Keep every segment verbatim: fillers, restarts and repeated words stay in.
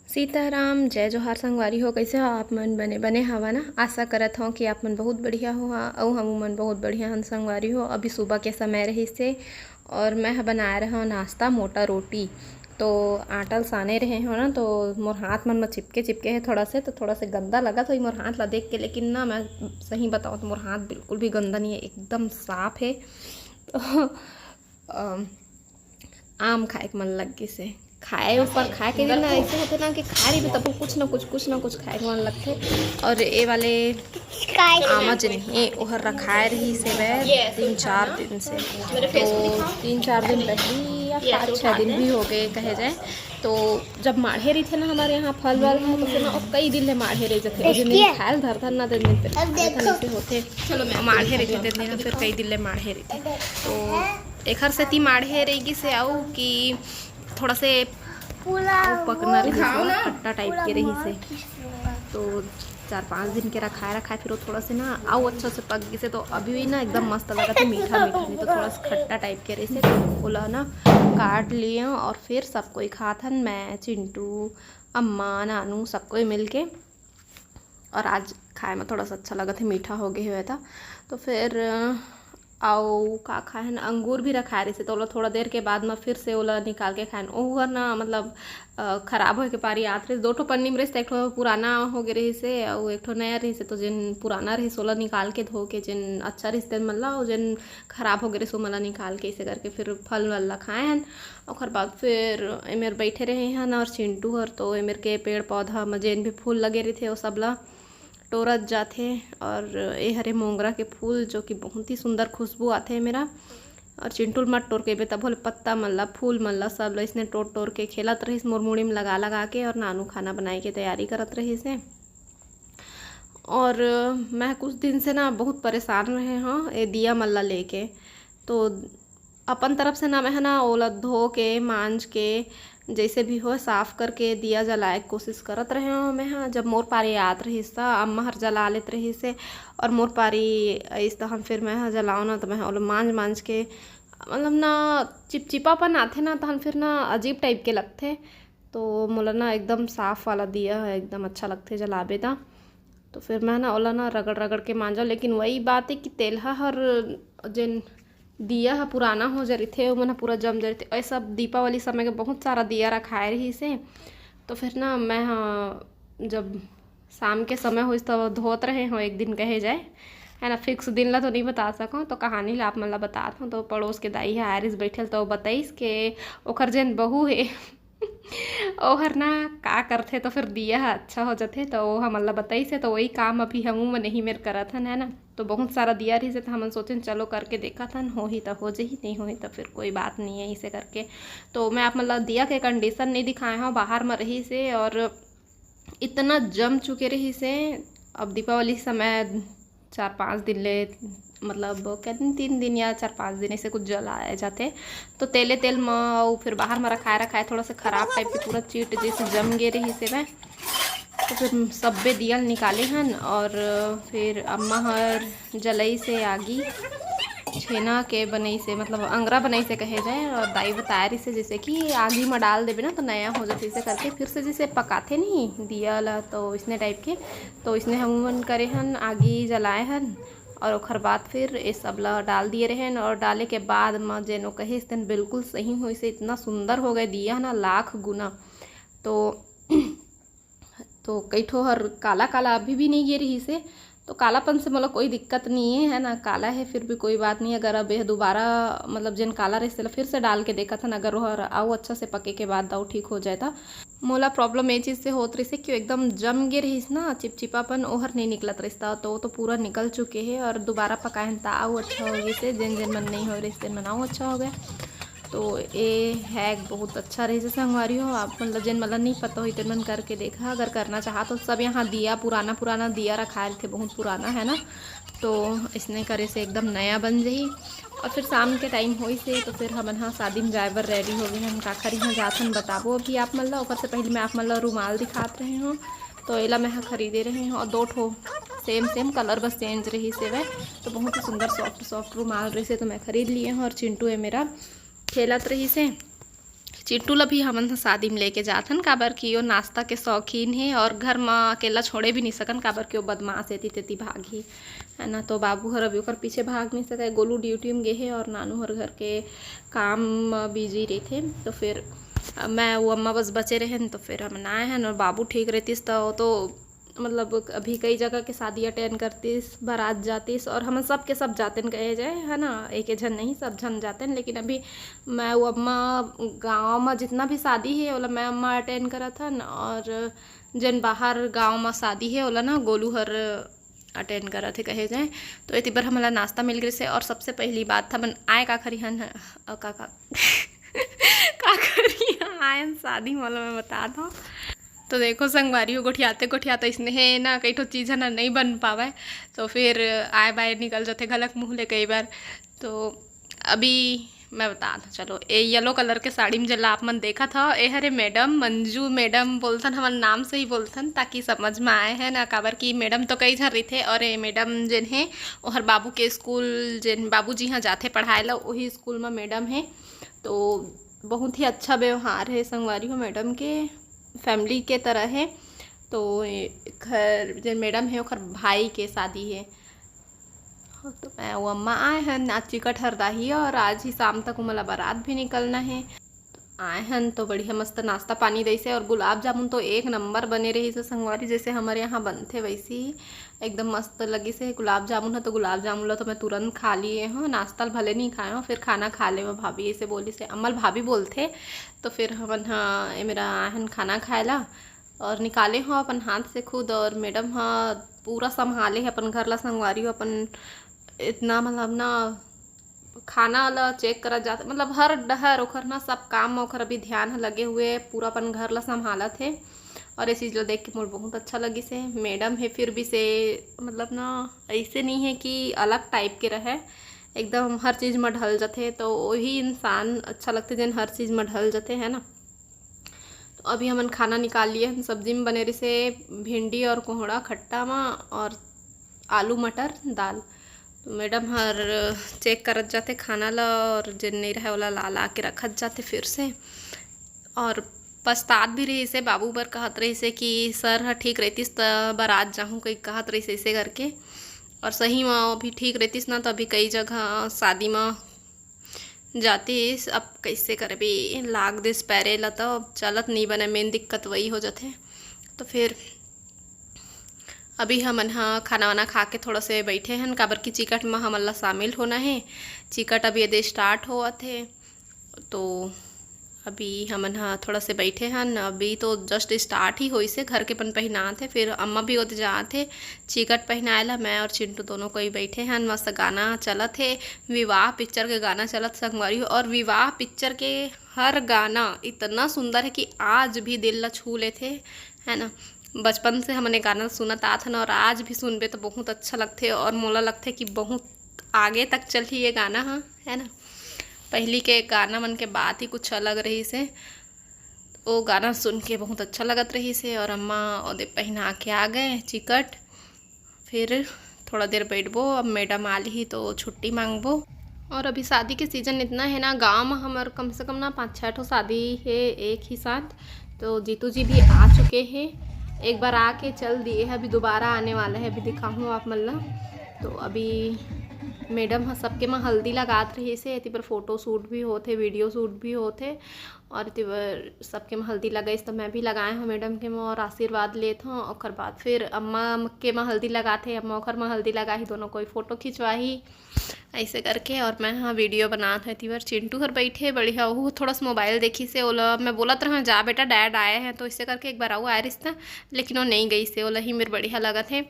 सीताराम, जय जोहार संगवारी हो। कइसे हो आप मन? बने, बने हवा ना? आशा करत हौं कि आप मन बहुत बढ़िया हो, हाँ, अउ हमू मन बहुत बढ़िया हन संगवारी हो। अभी सुबह के समय रहिस हे और मैं ह बनाए रहे हौं नाश्ता, मोटा रोटी। तो आटा ल साने रहे हौं ना, तो मोर हाथ मन म चिपके चिपके हे थोड़ा से, तो थोड़ा से गंदा लगत होही मोर हाथ ला देख के, लेकिन ना, मैं सही बताऊँ तो मोर हाथ बिल्कुल भी गंदा नहीं है, एकदम साफ है। तो अम, आम खाए के मन लग गिस हे। खाए ऊपर खाए के दिन ना ऐसे होथे ना कि खा रही तब कुछ ना कुछ, कुछ ना कुछ खाए के मन लगथे। और ये वाले आमा जेन हे, ओहर रखाए रहिस हे तीन चार दिन से। तो तीन चार दिन पहली या पाँच छः दिन भी हो गए कहे जाए। तो जब माढ़े रहिथे ना हमारे यहाँ फल वल है, तो फिर ना वो कई दिन ले माढ़े रह जाथे। और जिन दिन खाए ल धरथन ना, दिन दिन फिर खाए ल ऐसे होथे। माढ़े रहिथे, दिन दिन फिर कई दिन ले माढ़े रहिथे। तो एखर सेती माढ़े रह गिस हे, अउ कि थोड़ा से अउ पकना रहिस हे, खट्टा टाइप के रहिस हे। तो चार पाँच दिन के रखाए रखाए फिर वो थोड़ा से ना अउ अच्छा से पक गिस हे, तो अभी भी ना एकदम मस्त लगत हे, मीठा मीठा, नहीं तो थोड़ा सा खट्टा टाइप के रहिस हे। तो ओला ना काट लिए और फिर सब कोई खात हन, मैं, चिंटू, अम्मा, नानू, सब कोई मिल के। और आज खाए में थोड़ा सा अच्छा लगत हे, मीठा हो गए हुए था। तो फिर अउ का खाए हन, अंगूर भी रखाए रहिस हे, तो ओला थोड़ा देर के बाद में फिर से ओला निकाल के खाए हन। ओहर ना, मतलब, अ, खराब होए के पारी आत रहिस। दो ठो पन्नी में रहिस, तो एक ठो पुराना हो गए रहिस हे, अउ एक ठो नया रहिस हे। तो जेन पुराना रहिस, ओला निकाल के धो के, जेन अच्छा रहिस, तेन मन ला, अउ जेन खराब हो गए रहिस, ओमन ला निकाल के, ऐसे करके फिर फल वल ला खाए हन। ओकर बाद फिर एमेर बैठे रहे हन, और चिंटू हर तो एमेर के पेड़ पौधा म जेन भी फूल लगे रहिथे, वो सब ला टोरत जाथे। और ये हरे मोंगरा के फूल, जो कि बहुत ही सुंदर खुशबू आथे मेरा। और चिंटू ल मत टोर के बे, तभो ले पत्ता मन ला, फूल मन ला, सब ला इसने टोर टोर के खेलत रहिस मोर मुड़ी में लगा लगा के, और नानू खाना बनाए के तैयारी करत रहिस हे। और मैं कुछ दिन से ना बहुत परेशान रहे हौं ये दिया मन ला लेके। तो अपन तरफ से ना मैं ह ना ओला धो के, मांज के, जैसे भी हो, साफ करके दिया जलाए के कोशिश करत रहे हौं मैं ह। जब मोर पारी आत रहिस त अम्मा हर जला लेत रहिस हे, और मोर पारी आइस तहन फिर मैं ह जलाओं ना, तो मैं ह ओला मांज मांज के, मतलब ना, चिपचिपापन आथे ना, तहन फिर ना अजीब टाइप के लगथे। तो मोला ना एकदम साफ वाला दिया ह एकदम अच्छा लगथे जलाबे त। तो फिर मैं ना ओला ना रगड़ रगड़ के मांजा, लेकिन वही बात है कि तेलहा हर, जेन दिया ह पुराना हो जा रहिथे, ओमन ह पूरा जम जा रहिथे। ऐसा दीपावली समय के बहुत सारा दिया रखाए रहिस हे। तो फिर ना मैं ह जब शाम के समय होइस, तब धोत रहे हौं एक दिन कहे जाए, है ना, फिक्स दिन ला तो नहीं बता सकौं, तो कहानी ला आप मन ला बतात हौं। तो पड़ोस के दाई ह आरिस बैठल, तो बताइस के ओखर जेन बहू हे, ओहर ना का करथे, तो फिर दिया ह अच्छा हो जाथे, तो वो हमन ला बताइस हे, तो वही काम अभी हमू मन यही मेर करत हन, है ना। तो बहुत सारा दिया रहिस हे, तो हमन सोचेन चलो करके देखत हन, होही त हो जही, नहीं होही त फिर कोई बात नहीं है, इसे करके। तो मैं आप मन ला दिया के कंडीशन नहीं दिखाए हौं, बाहर म रहिस हे और इतना जम चुके रहिस हे। अब दीपावली समय चार पाँच दिन ले, मतलब, क्या दिन, तीन दिन या चार पाँच दिन ऐसे कुछ जलाए जाथे। तो तेले तेल म, अउ फिर बाहर म रखाए रखाए थोड़ा सा खराब टाइप के पूरा चीट जैसे जम गे रहिस हे। तो फिर सब्बे दिया ल निकाले हन, और फिर अम्मा हर जलई से आगी छेना के बनई से, मतलब, अंगरा बनई से कहे जाए, और दाई बताए रहिस हे, जैसे कि आगी म डाल देबे ना, तो नया हो जाथे, इसे करके फिर से जैसे पकाथे नहीं दिया ला, तो इसने टाइप के। तो इसने हमन करे हन, आगी जलाए हन, और ओखर बाद फिर ये सब ला डाल दिए रहेन, और डाले के बाद म जेन ओ कहिस तेन बिल्कुल सही होइस हे, इतना सुंदर हो गए दिया ना, लाख गुना। तो तो कई ठो हर काला काला अभी भी नहीं गे रहिस हे, तो कालापन से मोला कोई दिक्कत नहीं है, है ना, काला है फिर भी कोई बात नहीं। अगर अब यह दोबारा, मतलब, जेन काला रहिस तेला फिर से डाल के देखत हन, अगर ओहर अउ अच्छा से पके के बाद अउ ठीक हो जाए त। मोला प्रॉब्लम ये चीज़ से होत रहिस हे कि एकदम जम गे रहिस ना, चिपचिपापन ओहर नहीं निकलत रहिस, त तो, तो पूरा निकल चुके हे, और दोबारा पकाए हन त अउ अच्छा हो गइस हे, जेन जेन मन नहीं हो रहिस तेन मन अउ अच्छा हो गए। तो ये हैक बहुत अच्छा रहिस हे संगवारी हो, आप मन ल जेन मन ल नहीं पता होही तेन मन करके देखा, अगर करना चाहा तो। सब यहाँ दिया, पुराना पुराना दिया रखाए रहिथे, बहुत पुराना, है ना, तो इसने करे से एकदम नया बन जही। और फिर शाम के टाइम होइस हे, तो फिर हमन ह शादी में जाए बर रेडी हो गए हन। काखर यहाँ जात हन बताबो अभी आप मन ल। ओकर से पहले मैं आप मन ल रुमाल दिखात रहे हौं, तो एला मैं ह खरीदे रहे हौं, और दो ठो सेम सेम कलर, बस चेंज रहिस हे। तो बहुत ही सुंदर सॉफ्ट सॉफ्ट रुमाल रहिस हे, तो मैं खरीद लिए हौं। और चिंटू हे मेरा, खेलत रहिस हे, चिंटू ला भी हमन ह शादी में लेके जाथन, काबर कि वो नाश्ता के शौकीन हे और घर म अकेला छोड़े भी नहीं सकन, काबर कि वो बदमाश, एती तेती भागही, है ना। तो बाबू हर अभी ओकर पीछे भाग नहीं सके, गोलू ड्यूटी में गे हे और नानू हर घर के काम म बिजी रहिथे। तो फिर मैं वो अम्मा बस बचे रहेन, तो फिर हमन आए हन और बाबू ठीक रहतिस तो, तो मतलब अभी कई जगह के शादी अटेंड करतिस, बारात जातिस और हमन सब के सब जातेन कहे जाए, है ना, एक झन नहीं, सब झन जातेन। लेकिन अभी मैं वो अम्मा गाँव में जितना भी शादी है, ओला मैं अम्मा अटेंड करत हन और जेन बाहर गाँव में शादी है, ओला ना गोलू हर अटेंड करत हे कहे जाए। तो एती बर हमला नाश्ता मिल गइस हे और सबसे पहली बात हमन आए का खरी हन, अ, का, का, का खरी आयन शादी वाला मैं बता दो। तो देखो संगवारी हो, गोठियाते गोठियाते इसने है ना, कई ठो चीज है ना, नहीं बन पावे, तो फिर आए बाए निकल जाते घलक मुँह ले कई बार। तो अभी मैं बता दूँ, चलो, ए येलो कलर के साड़ी में जेला आप मन देखत हव, ए हरे मैडम, मंजू मैडम बोलथन, हमन नाम से ही बोलथन, ताकि समझ में आए, है ना, काबर कि मैडम तो कई झन रहिथे, और ए मैडम जेन हे, ओहर बाबू के स्कूल, जेन बाबू जी हाँ जाथे पढ़ाए ला, वही स्कूल में मैडम हे। तो बहुत ही अच्छा व्यवहार है संगवारी हो मैडम के, फैमिली के तरह है। तो ए घर जेन मैडम है, ओखर भाई के शादी है। हाँ, तो मैं वो अम्मा आए हन, आज चिकट हरदाही और आज ही शाम तक उमला बारात भी निकलना है। आए हन तो बढ़िया मस्त नाश्ता पानी दइसे और गुलाब जामुन तो एक नंबर बने रहिसे संगवारी, जैसे हमारे यहाँ बनथे वैसे ही एकदम मस्त लगिसे गुलाब जामुन है। तो गुलाब जामुन ला तो मैं तुरंत खा लिए हूँ, नाश्ता ल भले नहीं खाए हूँ, फिर खाना खा ले भाभी ऐसे बोलिसे, अम्मा ल भाभी बोलथे। तो फिर हमन हा ए मेरा आए हन खाना खाए ला और निकाले हूँ अपन हाथ से खुद, और मैडम हा पूरा संभाले है अपन घर ला संगवारी हो, अपन इतना मतलब ना खाना ला चेक करत जात, मतलब हर डहर ओखर ना सब काम में ओखर अभी ध्यान ह लगे हुए, पूरा अपन घर ला संभालत हे। और ये चीज़ ला देख के मोर बहुत अच्छा लगिस हे। मैडम हे फिर भी से मतलब ना ऐसे नहीं है कि अलग टाइप के रहे, एकदम हर चीज़ में ढल जथे, तो वही इंसान अच्छा लगथे जेन हर चीज़ में ढल जथे, है ना। तो अभी हमन खाना निकाल लिए हन, सब्जी में बने रहिसे भिंडी और कोहड़ा खट्टा मा और आलू मटर दाल। तो मैडम हर चेक करत जाथे खाना ला और जेन नहीं रहे ओला ला ला के रखत जाथे फिर से। और पछतात भी रहिसे, बाबू बर कहत रहिसे कि सर ह ठीक रहतिस त बारात जाहूँ कही कहत रहिसे ऐसे करके। और सही में अभी ठीक रहतिस ना तो अभी कई जगह शादी में जातिस। अब कैसे करबे, लाग दिस पैरे ला तो अब चलत नहीं बने, मेन दिक्कत वही हो जाथे। तो फिर अभी हमन हा खाना वाना खा के थोड़ा से बैठे हन, काबर कि चिकट में हमन ला शामिल होना है। चिकट अभी यदि स्टार्ट होवत है तो अभी हमन हा थोड़ा से बैठे हन, अभी तो जस्ट स्टार्ट ही होइसे, घर के अपन पहनात है, फिर अम्मा भी ओदे जात है चिकट पहनाए ला। मैं और चिंटू दोनों कोई बैठे हन, मस्त गाना चलत है, विवाह पिक्चर के गाना चलत संगवारी हो। और विवाह पिक्चर के हर गाना इतना सुंदर है कि आज भी दिल ला छू लेथे, है ना। बचपन से हमन ये गाना सुनत आत हन और आज भी सुनबे तो बहुत अच्छा लगथे और मोला लगथे कि बहुत आगे तक चलही ये गाना ह, है ना। पहली के गाना मन के बात ही कुछ अलग रहिसे। वो गाना सुन के बहुत अच्छा लगत रहिसे और अम्मा ओदे पहना के आ गए चिकट। फिर थोड़ा देर बैठबो, अब मैडम आ लिही तो छुट्टी मांगबो। और अभी शादी के सीजन इतना है ना, गांव में हमर कम से कम ना पाँच छः ठो शादी है एक ही साथ। तो जीतू जी भी आ चुके हैं, एक बार आके चल दिए हैं, अभी दोबारा आने वाला है, अभी दिखाऊँ आप मन ला। तो अभी मैडम ह सबके में हल्दी लगात रहिसे, एती पर फोटो शूट भी होथे, वीडियो शूट भी होथे। और एती बर सबके में हल्दी लगाइस, तो मैं भी लगाए हूँ मैडम के में और आशीर्वाद लेत हूँ। ओकर बाद फिर अम्मा के में हल्दी लगाथे, अम्मा ओकर में हल्दी लगाही, दोनों कोई फोटो खिंचवाही। ऐसे करके और मैं हाँ वीडियो बनात हूँ। एती बर चिंटू हर बैठे बढ़िया, वो थोड़ा सा मोबाइल देखिसे, ओला मैं बोलत रहूँ जा बेटा डैड आए हैं, तो इससे करके एक बार आऊ आए रिश्ता, लेकिन वो नहीं गइसे, ओला ही मेर बढ़िया लगत है।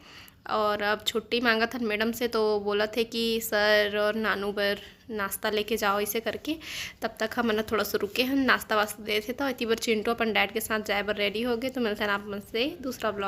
और अब छुट्टी मांगत हन मैडम से, तो बोलत हे कि सर और नानू बर नाश्ता लेके जाओ, इसे करके। तब तक हमन ह थोड़ा सा रुके हन, नाश्ता वास्ता देत हे। तो एती बर चिंटू अपन डैड के साथ जाए बर रेडी हो गए। तो मिलते हैं आप मन से दूसरा ब्लॉग।